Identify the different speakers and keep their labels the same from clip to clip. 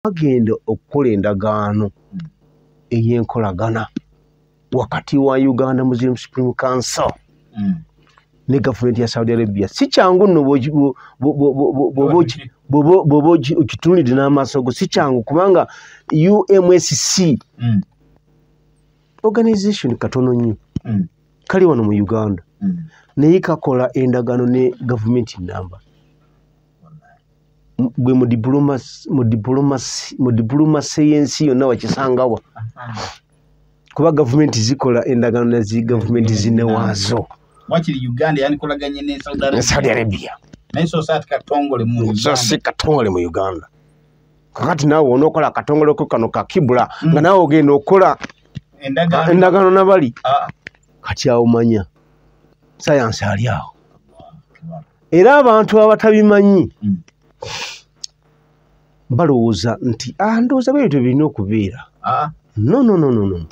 Speaker 1: Bagenda okukola endagaano ey'enkolagana wakati wa Uganda Muslim Supreme Council ne gavumenti ya Saudi Arabia. Si kyangu nno bw'oba okitunuulidde n'amaaso go, si kyangu kubanga UMSC organization katono nnyo kali wano mu Uganda, naye kakola endagaano ne gavumenti namba gwe mu dipulomasi y'ensi yonna wakisangawa, kuba gavumenti zikola endagaano ne zi gavumenti zinewaazo.
Speaker 2: Wakiri Uganda yandikolaganye ne
Speaker 1: Saudi Arabia,
Speaker 2: naye so si katongole mu Uganda,
Speaker 1: so si katongole mu Uganda. Kakati naawe onookola akatongole ko kano ka kibula nga naawe ogenda okukola endagaano nabali. Kati awo manya sayansi ali awo, era abantu abatabimanyi balowooza nti ndowooza bwe birina okubeera. No, no, no, no, no,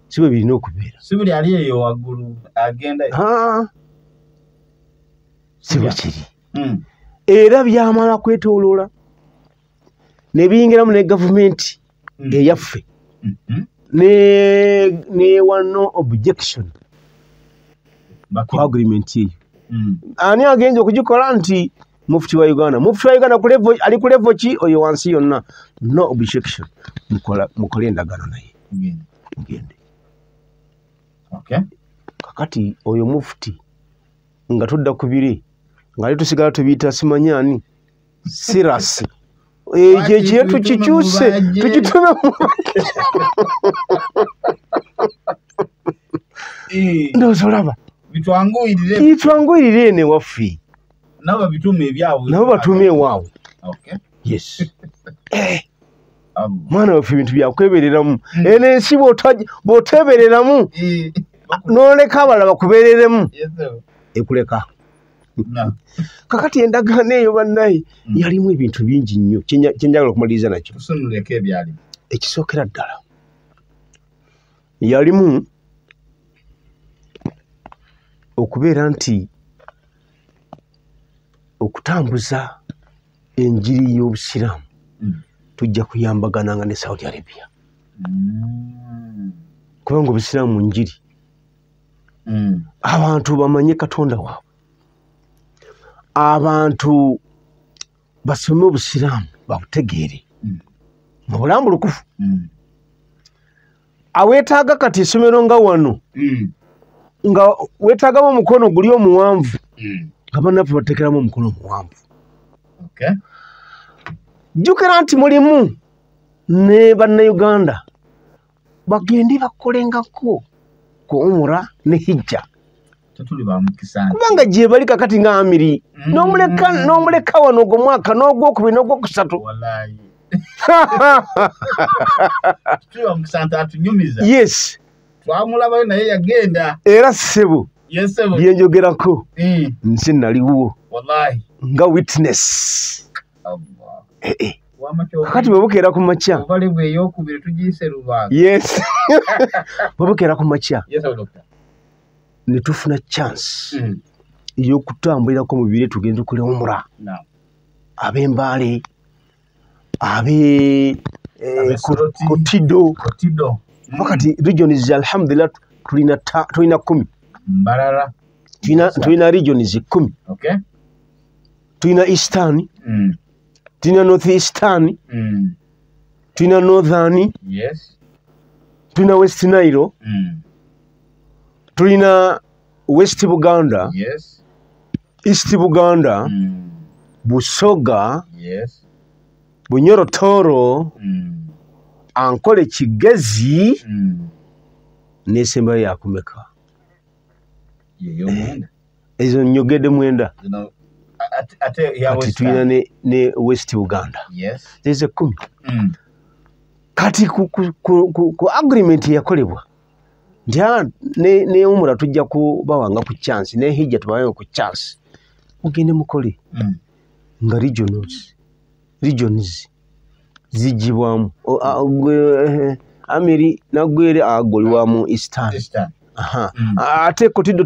Speaker 1: si bwe birina okubeera.
Speaker 2: Si buli ali eyo waggulu agenda,
Speaker 1: si bwe kiri. Era byamala kwetooloola ne biyingiramu ne gavumenti eyaffe ne wano objection ku agreement eyo. Ani agenza okugikola nti Mufti wa Uganda. Mufti wa Uganda ali ku level ki oyo wansi yonna, no objection, mukole endagaano naye mugende. Kakati oyo mufti nga tudda ku bire nga ali tusigala tubiyita simanyani sirasi, ekyo ekire tukikyuse tukitume mu ndowooza olaba bitwanguyirire eno ewaffe,
Speaker 2: nabo batume ebyabwe,
Speaker 1: nabo batume ewaabwe. Yes. Mwana waffe ebintu byakwebereramu. Eno ensi bw'otebereramu n'oleka abalala bakubeereremu ekuleka. Kakati endagaano eyo bannaye yalimu ebintu bingi nnyo kye njagala okumaliriza nakyo. Ekisookera ddala yalimu okubeera nti okutambuza enjiri y'Obusiraamu tujja kuyambagananga ne Saudi Arabia, kubanga Obusiraamu njiri, abantu bamanye Katonda waabwe, abantu basome Obusiraamu babutegeere mu bulambulukufu. Aweetaaga kati essomero nga wano nga weetaagamu omukono guli omuwanvu, nga bannaffe bateekeramu omukono omuwanvu. Jjukira nti mulimu ne Bannayuganda bagende bakolengako ku umura ne hijja, kubanga gye bali kakati nga Amiri n'omuleka wano ogwo mwaka n'ogwokubiri n'ogwokusatu. Yes, era ssebo byenjogerako nsi naliwo nga witness. Kakati bwe bukeera ku makya, yes, bwe bukeera ku makya ne tufuna chance ey'okutambulirako mu bire tugende tukole umura, ab'Embaale, abe Kotido. Wakati regions alhamdulillah tulina 10.
Speaker 2: Mbarara
Speaker 1: tulina regions 10. Tulina Eastern, tulina North Eastern, tulina Northern, tulina West Nile, tulina West Buganda, East Buganda, Busoga, Bunyoro Toro, Ankole Kigezi, n'esembayo yakumeka ezo nyogedde mwenda. Ate tulina ne West Uganda, zezo 10. Kati ku agreement eyakolebwa nti ne umura tujja kubawanga ku chance ne hijja tubawenga ku chance, mugende mukole nga regions zijibwamu. Amiri nagwere agolibwa mu Eastern. Ate Kotido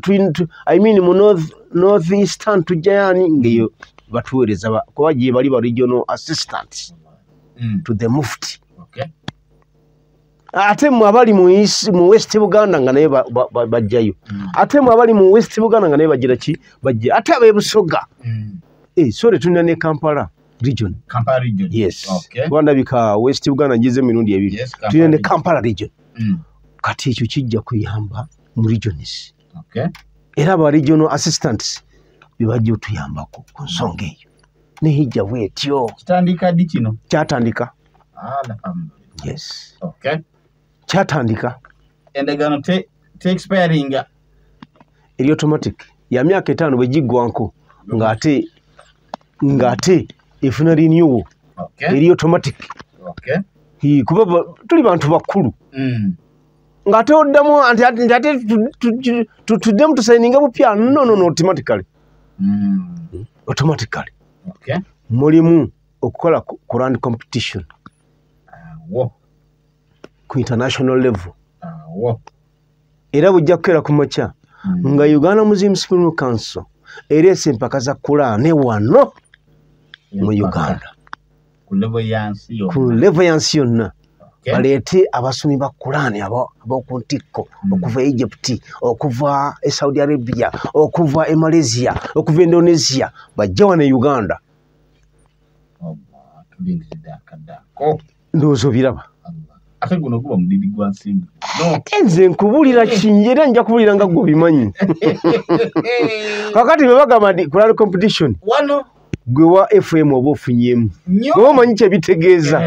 Speaker 1: I mean mu North Eastern tujjayani ngeyo batuweereza kuba gye bali ba regional assistants. to the mufti. Ate mwe abali mu West Buganda nga naye bajjayo. Ate mwe abali mu West Buganda nga naye bagira ki? Bajja. Ate ab'e Busoga. Sorry, tulina ne Kampala region.
Speaker 2: Kampala region.
Speaker 1: Yes. Wandabika West Buganda ngize emirundi ebiri. Tulina ne Kampala region. Kati ekyo kijja kuyamba mu regions. Era aba regional assistants bebajja otuyambako ku nsonga eyo. Ne hijja bwetyo.
Speaker 2: Kitandika ddi kino?
Speaker 1: Kyatandika. Yes. Kyatandika.
Speaker 2: Endagaano te expiring
Speaker 1: eri automatic ya myaka 5 bwe giggwanko ng'ate efuna renewal. Eri automatic. Kuba tuli bantu bakulu. Ng'ate oddamu nti ate tuddemu tusayininga bupya. No, automatically. Automatically. Mulimu okukola Quran competition ku international level. Era bujja kukeera ku makya nga Uganda Muslim Supreme Council ereese empaka za Quran wano mu Uganda
Speaker 2: ku
Speaker 1: level ya nsi yonna. Baleete abasomi ba Quran ab'oku ntikko okuva Egypt, okuva e Saudi Arabia, okuva e Malaysia, okuva Indonesia, bajja wano e Uganda. Ndowooza obiraba.
Speaker 2: Ate guno guba mudidi gwa nsimbi.
Speaker 1: Ate nze nkubuulira kingi era nja kubuulira nga gwe obimanyi. Kakati bwe bagamba nti Quran competition
Speaker 2: wano
Speaker 1: gwe wa FM oba ofunyeemu, gwe omanyi kye bitegeeza.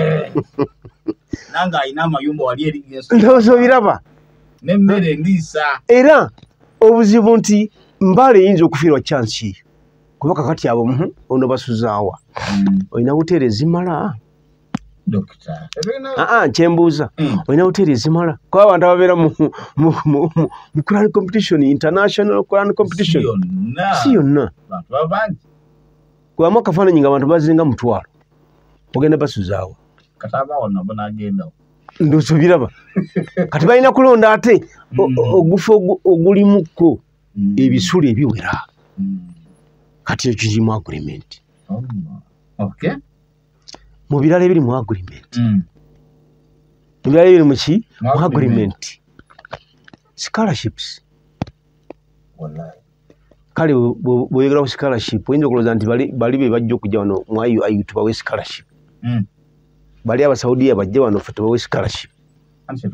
Speaker 2: Nange alina amayumba wali eri genso.
Speaker 1: Ndowooza obiraba.
Speaker 2: N'emmere endiisa.
Speaker 1: Era obuzibu nti Mbale eyinza okufiirwa chance eyo. Kuba kakati abo ono basuzaawa. Olina woteeri ezimala?
Speaker 2: Dokita.
Speaker 1: Kyembuuza. Olina woteeri ezimala? Kuba abantu ababeera mu Quran competition, international Quran competition. Si yonna.
Speaker 2: Bantu baba bangi.
Speaker 1: Kubamu akafaananyi nga abantu bazinga 1,000. Ogenda basuzaawa.
Speaker 2: Kati abaawo nabo n'agendawo.
Speaker 1: Ndowooza obiraba. Kati balina kulonda ate ogufo ogulimuko ebisulo ebiwera. Kati ekyo kiri mu agreement. Mu birala ebiri mu agreement. Mu birala ebiri mu ki? Mu agreement. Scholarships. Kale bw'oyogera ku scholarship oyinza okulowooza nti bali be bajja okujja wano mu IUIU tubawe scholarship. Bali Abasaudiya bajja wano ffe tubawe scholarship.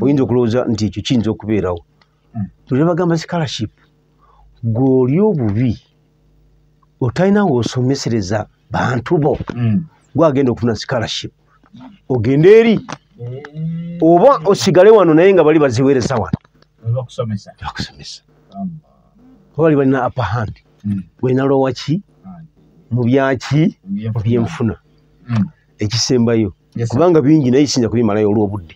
Speaker 1: Oyinza okulowooza nti ekyo kiyinza okubeerawo. Tuli bagamba scholarship gw'oli obubi otalina w'osomesereza bantu bo gwagenda okufuna scholarship ogende eri oba osigale wano naye nga bali baziweereza wano
Speaker 2: bakusomesa
Speaker 1: kuba bali balina upper hand, balina lower ki mu byaki mu byenfuna. Ekisembayo kubanga bingi naye kiyinza kubimalayo olw'obudde.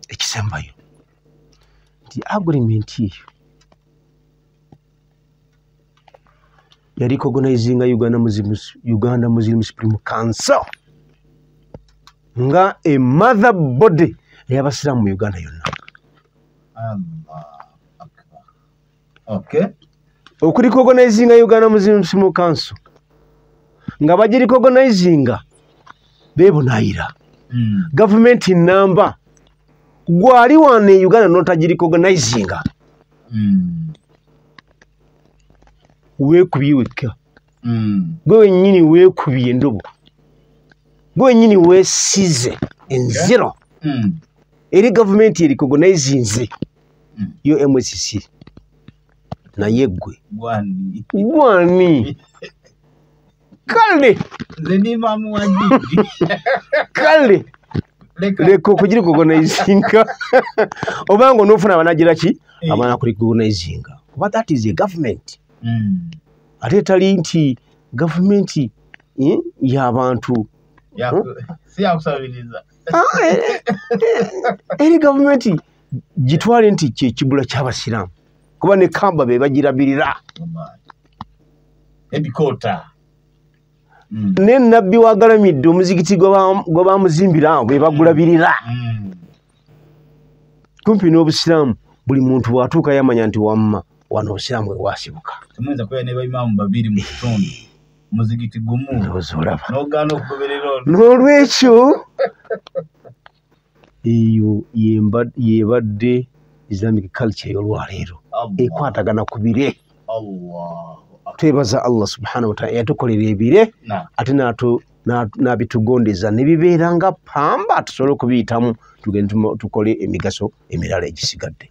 Speaker 1: Ekisembayo nti agreement eyo yali recognizinga Uganda Muslim Supreme Council nga a mother body ey'abasiraamu mu Uganda yonna. Okurecognizinga Uganda Muslim Supreme Council nga bagirecognizinga beebunaayira. Gavumenti namba gwali wano e Uganda n'otagirecognizinga weekubye wekka. Gwe wennyini weekubye endobo, gwe wennyini weesize enziro. Eri gavumenti ericognizinze yo MSC naye ggwe gwani kale
Speaker 2: nze ndi mamu wa jiji
Speaker 1: kale leka okugirecognizinga obanga onoofuna abanagira ki abana kurecognizinga kuba that is a government. Ate tali nti gavumenti y'abantu
Speaker 2: si yakusabiriza.
Speaker 1: Eri gavumenti gitwale nti kyekibula ky'abasiraamu kuba ne Kamba be bagirabirira. Ne nabbi wagalamidde omuzikiti gwe bamuzimbira awo be bagulabirira. Kumpi n'obusiraamu buli muntu bw'atuuka yamanya nti wamma wano obusiraamu bwe bwasibuka.
Speaker 2: Temuyinza kubeera ne baimaamu babiri mu kitundu muzikiti gumu
Speaker 1: Ndowooza olaba.
Speaker 2: n'ogaana okugoberera ono.
Speaker 1: N'olwekyo Eyo yebadde Islamic culture ey'olwaleero ekwatagana ku bire. Twebaza Allah subhanahu wa ta'ala yatukolera ebire ate n'abitugondeza ne bibeera nga pamba tusobole okubiyitamu tugende tukole emigaso emirala egisigadde.